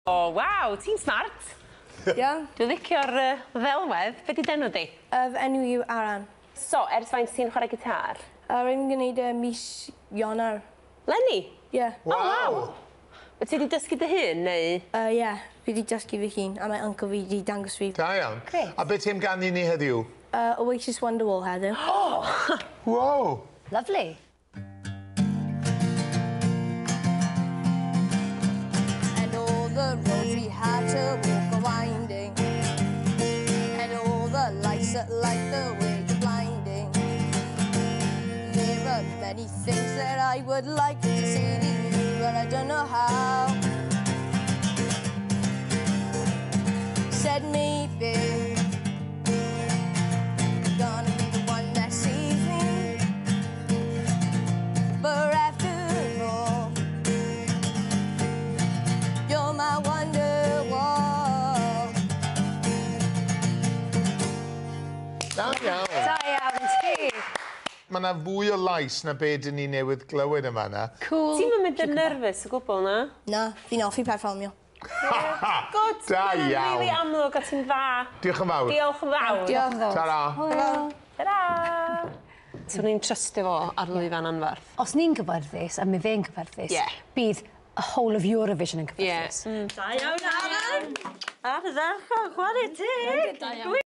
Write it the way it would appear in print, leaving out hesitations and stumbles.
O, waw, ti'n smart. Iawn. Dwi'n licio'r ddelwedd. Be 'di d'enw di? Fy enw yw Aran. So, ers faint ti'n chwarae gitar? Rwy'n gwneud e mis Ionawr. Leni? Ie. Oh, waw. Wyt ti wedi dysgu dy hun, neu? Ie, fi wedi dysgu fy hun, a mae uncle fi wedi dangos fi. Da iawn. Grêt. A be ti am ganu ni heddiw? Oasis Wonderwall heddiw. Wow. Lovely. And all the roads we had to walk are winding, and all the lights that light the way are blinding. There are many things that I would like to say to you, but I don't know how. Said maybe you're gonna be the one that saves me, but after all, you're my wonderwall. Da iawn. Da iawn ti. Mae yna fwy o lais na be dyn ni newydd glywed yma na. Cool. Ti'n mynd yn nerfus o gwbl, na? Na, fi'n hoffi perfformio. Good. Da Mae'n iawn. Really amlwg a ti'n dda. Diolch yn fawr. Diolch yn fawr. Diolch. Ta-ra. Ta-ra. Swn i'n trystio fo ar lwyfan anferth. Os ni'n gyfforddus, a mi fe'n gyfforddus, Ie. bydd y whole of Eurovision yn gyfforddus. Da iawn, Aran. Ardderchog, chwarae teg.